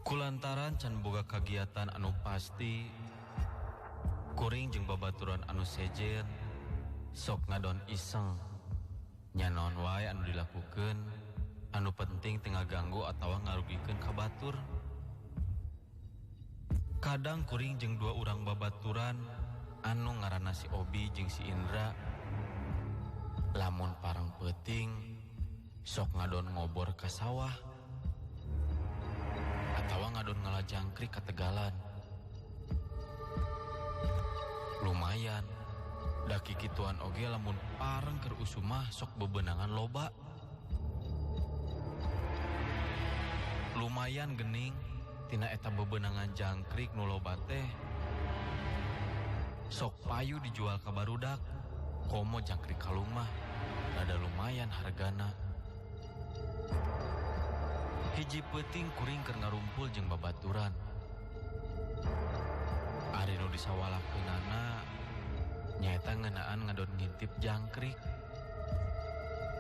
Kulantaran can boga kagiatan anu pasti, kuring jeung babaturan anu sejen sok ngadon iseng. Nya naon wae anu dilakukeun, anu penting teu ngaganggu atawa ngarugikeun ka batur. Kadang kuring jeung dua urang babaturan anu ngaranna si Obi jeung si Indra, lamun parang peuting sok ngadon ngobor ka sawah atawa ngadon ngala jangkrik ka tegalan. Lumayan, da kikituan oge lamun pareng keur usumah sok bebenangan loba. Lumayan gening tina eta bebenangan jangkrik nu loba teh sok payu dijual ka barudak. Komo jangkrik kalung mah rada lumayan hargana. Hiji peuting kuring keur ngarumpul jeung babaturan. Ari nu disawalakeunana nyaeta ngeunaan ngadon ngintip jangkrik.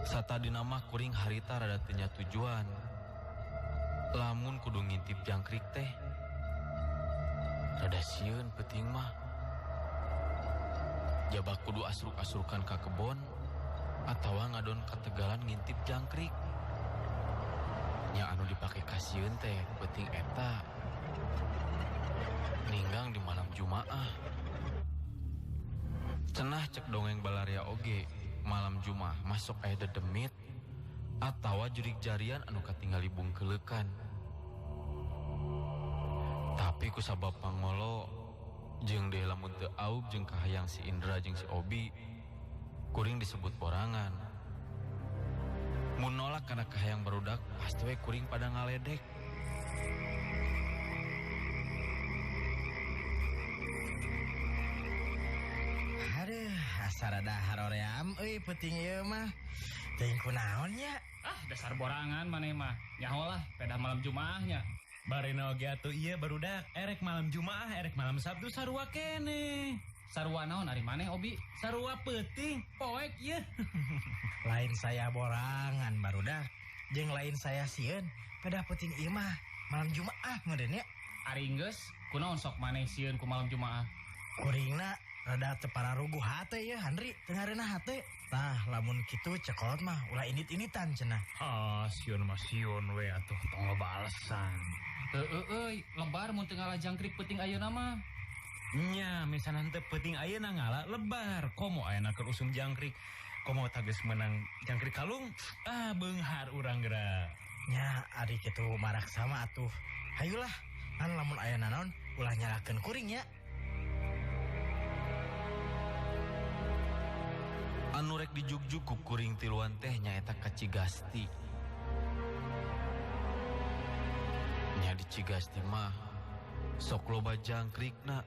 Satadina mah kuring harita rada teu nya tujuan. Lamun kudu ngintip jangkrik teh rada sieun peuting mah. Jabak kudu asruk-asrukan ka kebon atawa ngadon ka tegalan ngintip jangkrik. Nya anu dipake kasieun teh peuting eta ninggang di malam Jumaah. Cenah cek dongeng balaria oge malam Jumaah masuk aya dedemit atawa jurik jarian anu katingali bungkeleukan. Tapi kusabab pangolo jeung deui lamun teu aub jeung kahayang si Indra jeung si Obi, kuring disebut borangan. Mun nolak kana kahayang barudak pasti we kuring pada ngaledek. Aduh, asa rada haroream euy peuting ieu mah. Teuing kunaon nya? Ah, dasar borangan maneh mah. Nyaho lah pedah malam Jumaah nya. Barena oge atuh ieu barudak erek malam Jumaah, erek malam Sabtu sarua keneh. Sarua naon ari maneh Obi? Sarua peuting, poek ieu. Lain saya borangan barudak, jeung lain saya sieun pedah peuting ieu mah malam Jumaah meureun nya. Ari geus, kunaon sok maneh sieun ku malam Jumaah? Kuringna rada teu pararuguh hate ya Handri, teu ngareunah hate. Tah lamun kitu cekolot mah ulah init-initan cenah. Ah, sieun mah sieun we atuh tong loba alasan. Heueuh euy, lebar mun teu ngala jangkrik peuting ayeuna mah. Nya, misalna teu peuting ayeuna ngala lebar, komo ayeuna keur usum jangkrik. Komo tageus menang jangkrik kalung, ah beunghar urang geura. Nya, ari kitu marak sama atuh. Hayulah, kan lamun aya nanaon ulah nyalakeun kuring nya. Anu rek dijugjug ku kuring tiluan teh nyaeta ka Cigasti. Nya di Cigasti mah sok loba jangkrikna.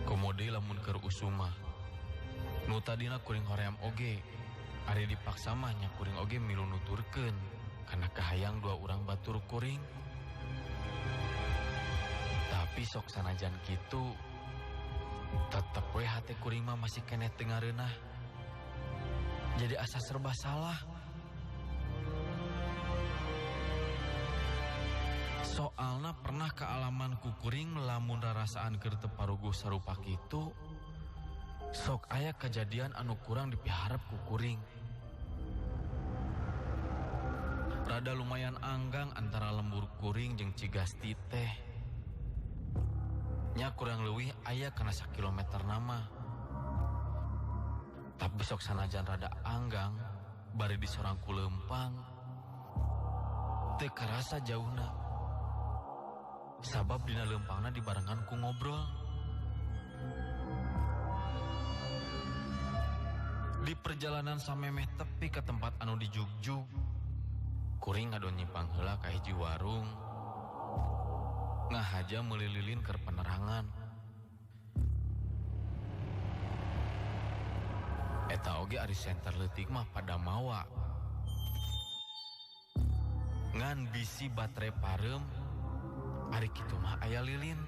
Komo deui lamun keur usumah. Nu tadina kuring hoream oge, ari dipaksa mah nya kuring oge milu nuturkeun kana kahayang dua urang batur kuring. Tapi sok sanajan kitu tetep we hate kuring mah masih keneh teu ngareunah. Jadi asa serba salah. Soalna pernah kealaman ku kuring lamun rarasaan keur teu paruguh sarupa kitu, sok aya kejadian anu kurang dipiharep ku kuring. Rada lumayan anggang antara lembur kuring jeung Cigasti teh. Nya kurang leuwih aya kana sakilometer nama. Tapi sok sanajan rada anggang bari disorang ku leumpang teu karasa jauhna. Sabab dina leumpangna dibarengan ku ngobrol. Di perjalanan samemeh tepi ke tempat anu dijugjug, kuring ngadon nyimpang heula ka hiji warung. Ngahaja meuli lilin keur penerangan. Eta oge ari senter leutik mah pada mawa. Ngan bisi baterai pareum, ari kitu mah aya lilin.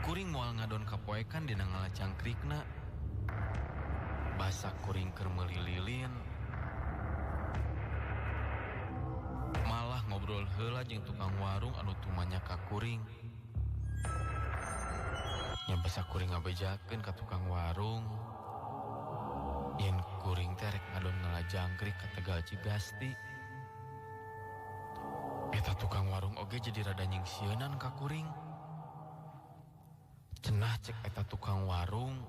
Kuring moal ngadon kapoekan dina ngala jangkrikna. Basa kuring keur meuli lilin. heula jeung tukang warung anu tumanya ka kuring. Nya basa kuring ngabejakeun ka tukang warung yen kuring teh rek ngadon ngala jangkrik ka Tegal Cigasti. Eta tukang warung oge jadi rada nyingsieunan ka kuring. Cenah cek eta tukang warung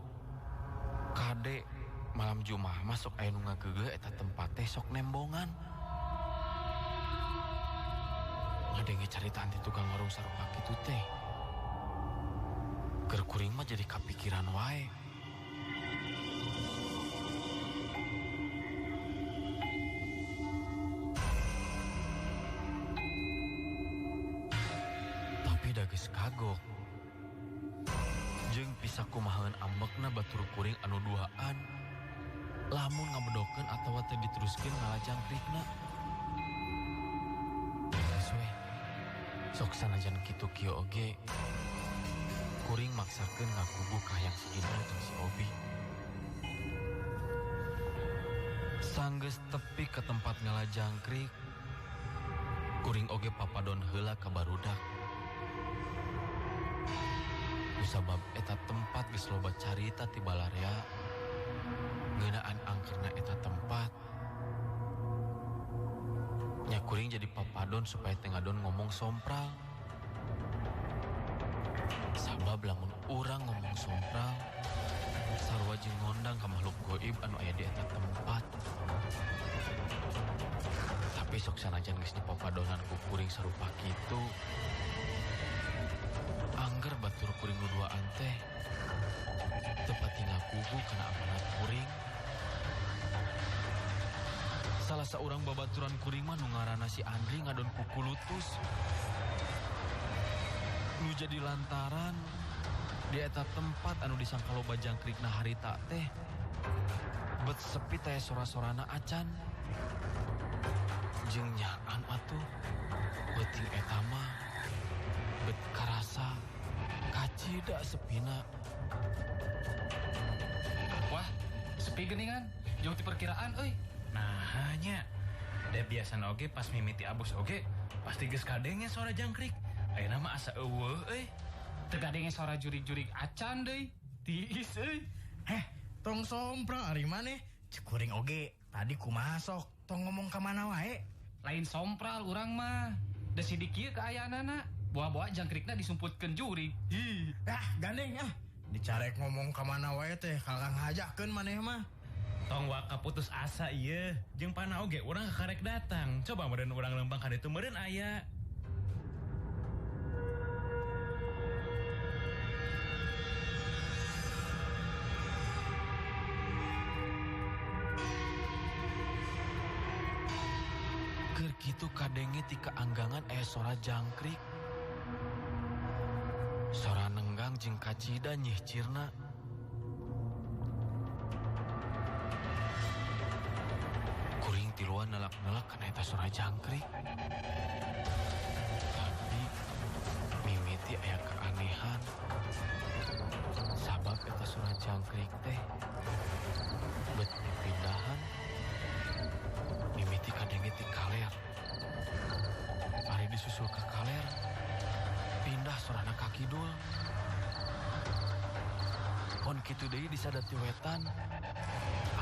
kade malam Jumaah mah sok aya nu ngageugeuh eta tempat teh sok nembongan. Ngadenge caritaan ti tukang warung sarupa kitu teh. Keur kuring mah jadi kapikiran wae. Tapi da geus kagok. Jeung bisa kumahaeun ambekna batur kuring anu duaan. Lamun ngabedokeun atawa teu diteruskeun ngala jangkrikna. Geus we. Sok sanajan kitu kieu oge. Kuring maksakeun ngakubu ka hayang si Indra jeung si Obi. Sanggeus tepi ke tempat ngala jangkrik, kuring oge papadon heula ka barudak. Kusabab eta tempat geus loba carita ti balarea ngeunaan angkerna eta tempat. Nya kuring jadi papadon supaya teu ngadon ngomong sompral. Sabab lamun urang ngomong sompral, sarua jeung ngondang ka makhluk goib anu aya di eta tempat. Tapi sok sanajan geus dipapadonan ku kuring sarupa kitu, angger batur kuring nu duaan teh teu pati ngakugu kana amanat kuring. Salah saurang babaturan kuring mah nu ngaranna si Andri ngadon kukulutus. Nu jadi lantaran di eta tempat anu disangka loba jangkrikna harita teh bet sepi teh sora-sorana acan. Jeung nyaan atuh beuting eta mah bet karasa kacida sepina. Wah, sepi geuningan, jauh ti perkiraan euy. Nah, nya. Da biasana oge pas mimiti abus oge pasti geus kadenge suara jangkrik. Ayeuna mah asa eueuh euy. Teu kadenge suara jurig-jurig acan deui. Tiis euy. Heh, tong sompral ari maneh. Cek kuring oge tadi kumaha sok tong ngomong ka mana wae. Lain sompral urang mah. Da sidik kieu kaayaanana. Boa-boa jangkrikna disumputkeun jurig. Hi. Ah, gandeng ah. Dicarek ngomong ka mana wae teh kalkang hajakeun maneh mah. Tong waka putus asa ieu. Jeung pana oge urang kakarek datang. Coba meureun urang lempang ka ditu meureun aya. Keur kitu kadenge ti kaanggangan aya sora jangkrik. Sora nenggang jeung kacida nyihcirna. Kuring tiluan nelak-nelak kana eta sora jangkrik. Tapi mimiti aya keanehan. Sabab eta sora jangkrik teh bet dipindahan. Mimiti kadenge ti kaler. Ari disusul ka kaler, pindah sorana ka kidul. Pon kitu deui disadati wetan,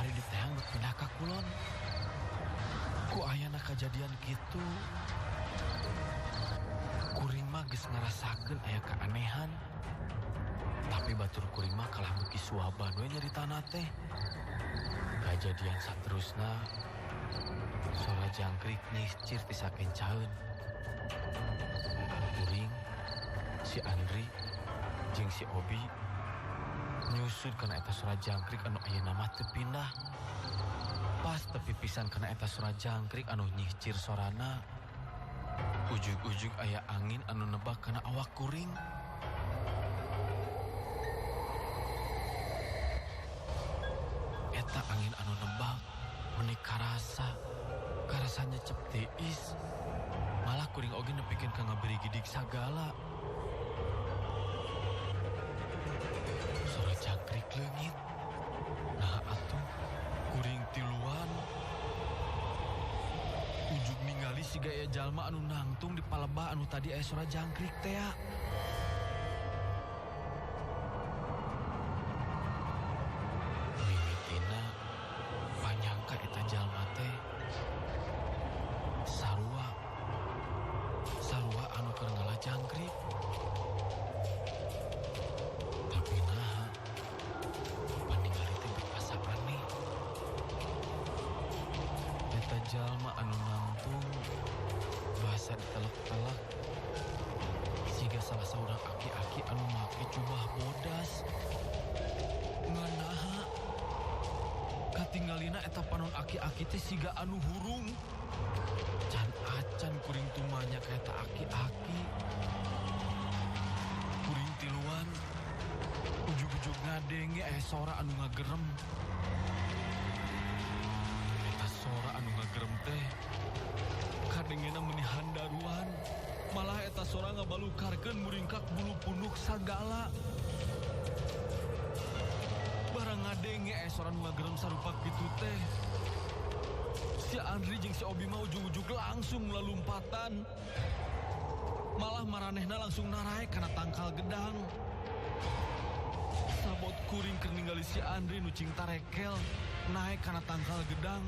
ari diteang bet pindah ka kulon. Ku ayana kajadian kitu, kuring mah geus ngarasakeun aya keanehan. Tapi batur kuring mah kalah beuki suaban we nyaritana teh. Kajadian saterusna, sora jangkrik nyiscir ti sakencaeun. Kuring, si Andri, jeung si Obi nyusud kana eta sora jangkrik anu ayeuna mah teu pindah. Pas tepi pisan kana eta sora jangkrik anu nyihcir sorana, ujug-ujug aya angin anu nebak kana awak kuring. Eta angin anu nebak meni karasa, karasa nyecep tiis. Malah kuring oge nepikeun ka ngaberigidig sagala. Sora jangkrik leungit. Nah atuh kuring tiluan. Ujug ningali siga aya jalma anu nangtung di palebah anu tadi aya sora jangkrik teh. Mimitina panyangka eta jalma teh sarua sarua anu keur ngala jangkrik. Tapi naha paningali teh asa aneh. Eta jalma anu nangtung bahasa ditelek-telek siga salah saurang aki-aki anu make jubah bodas. Nganaha katinggalina eta panon aki-aki teh siga anu hurung. Can acan kuring tumanya ka eta aki-aki. Kuring tiluan ujug-ujug ngadenge aya sora anu ngagerem. Eta sora anu ngagerem teh kadengena meuni handaruan. Malah eta sora ngabalukarkeun muringkak bulu punuk sagala. Barang ngadenge aya sora nu ngagerem sarupa kitu teh. Si Andri jeung si Obi mah ujug-ujug langsung lalumpatan. Malah maranehna langsung naraek kana tangkal gedang. Sabot kuring keur ningali si Andri nu cing tarekel naek kana tangkal gedang.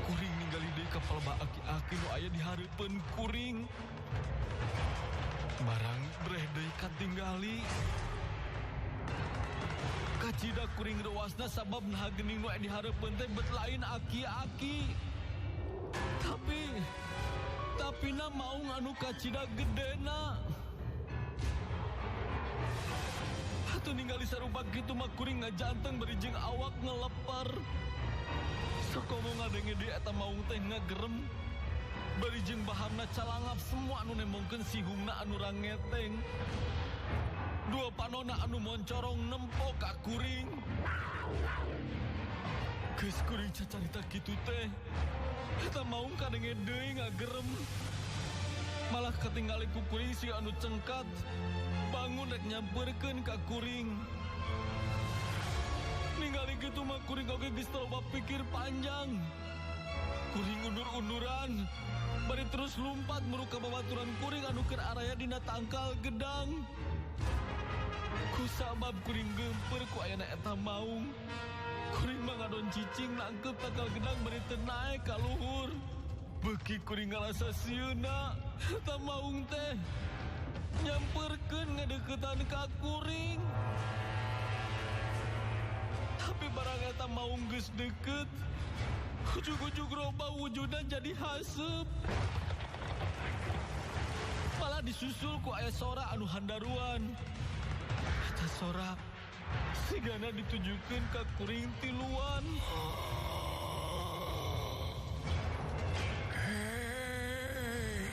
Kuring ningali deui ka palebah aki-aki nu aya di hareupeun kuring. Barang breh deui katinggali. Kacida kuring reuasna sabab naha geuning nu aya di hareupeun teh bet lain aki-aki. Tapi na maung anu kacida gedena. Atuh ningali sarupa kitu mah kuring ngajanteng bari jeung awak ngeleper. Sakomo ngadenge deui eta maung teh ngagerem. Bari jeung bahamna calangap semua anu nembongkeun sihungna anu rangeteng. Dua panona anu moncorong nempo ka kuring. Geus kuring cacarita kitu teh. Eta maung kadenge deui ngagerem. Malah katingali ku kuring si anu cengkat. Bangun rek nyamperkeun ka kuring. Ningali kitu mah kuring oge geus loba pikir panjang. Kuring undur-unduran. Bari terus lumpat muru ka babaturan kuring anu keur araya dina tangkal gedang. Ku sabab kuring geumpeur ku ayana eta maung. Kuring mah ngadon cicing nangkep tangkal gedang bari teu naek ka luhur. Beuki kuring ngarasa sieuna eta maung teh nyamperkeun ngadeukeutan ka kuring. Tapi barang eta maung geus deukeut, ujug-ujug roba wujudna jadi haseup. Malah disusul ku aya sora anu handaruan. Eta sora sigana ditujukeun ka kuring tiluan. Hei,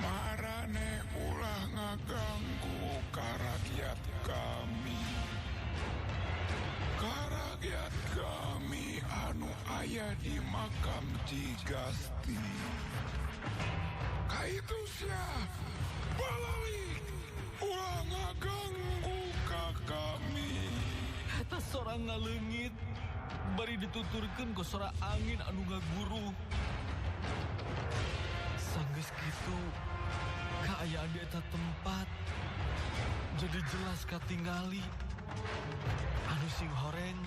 marane ulah ngaganggu karakyat kami. Karakyat kami anu aya di makam Cigasti. Kaitu sia, balalik, ulah ngaganggu ka kami. Eta sora ngaleungit, bari dituturkeun ku sora angin anu ngaguruh. Sanggeus kitu, kaayaan di eta tempat jadi jelas katingali. Anu sing horeng,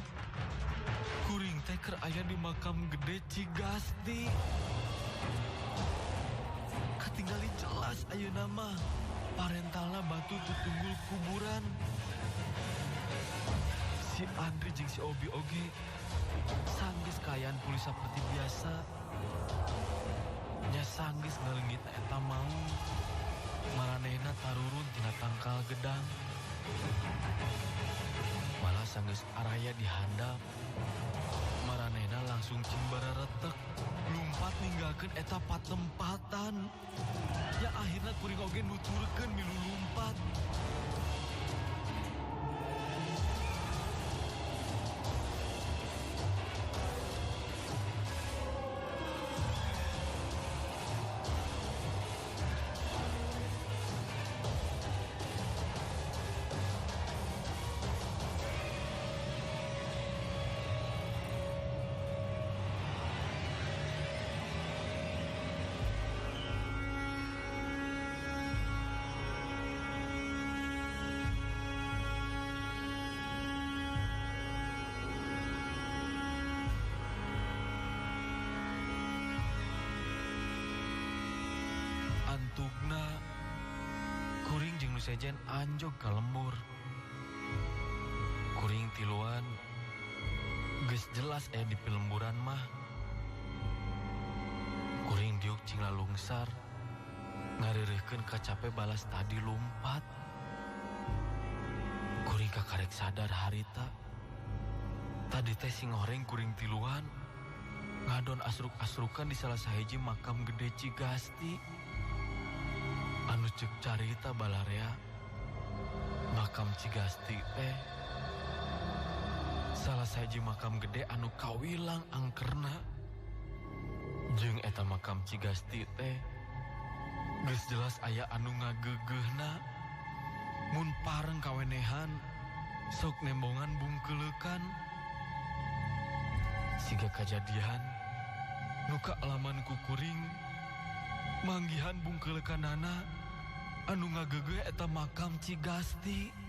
kuring teh keur aya di makam gede Cigasti. Katingali jelas ayeuna mah parentalna batu tutunggul kuburan. Si Andri jeung si Obi oge sanggeus kaayaan pulih saperti biasa. Nya sanggeus ngaleungitna eta maung. Maranehna tarurun tina tangkal gedang. Malah sanggeus araya di handap. Maranehna langsung cimbara retek, lumpat ninggalkeun eta patempatan. Ya akhirna kuring oge nuturkeun milu lumpat. Antugna kuring jeung nu sejen anjog ka lembur. Kuring tiluan geus jelas aya di pilemburan mah. Kuring diuk cing lalungsar ngareureuhkeun kacape balas tadi lumpat. Kuring kakarek sadar harita. Tadi teh sing horeng kuring tiluan ngadon asruk-asrukan di salah sahiji makam gede Cigasti. Anu cek carita balarea makam Cigasti teh salah sahiji makam gede anu kawilang angkerna. Jeung eta makam Cigasti teh geus jelas aya anu ngageugeuhna. Mun pareng kawenehan sok nembongan bungkeleukan. Siga kajadian nu kaalaman ku kuring manggihan bungkeleukanana anu ngageugeuh eta makam Cigasti.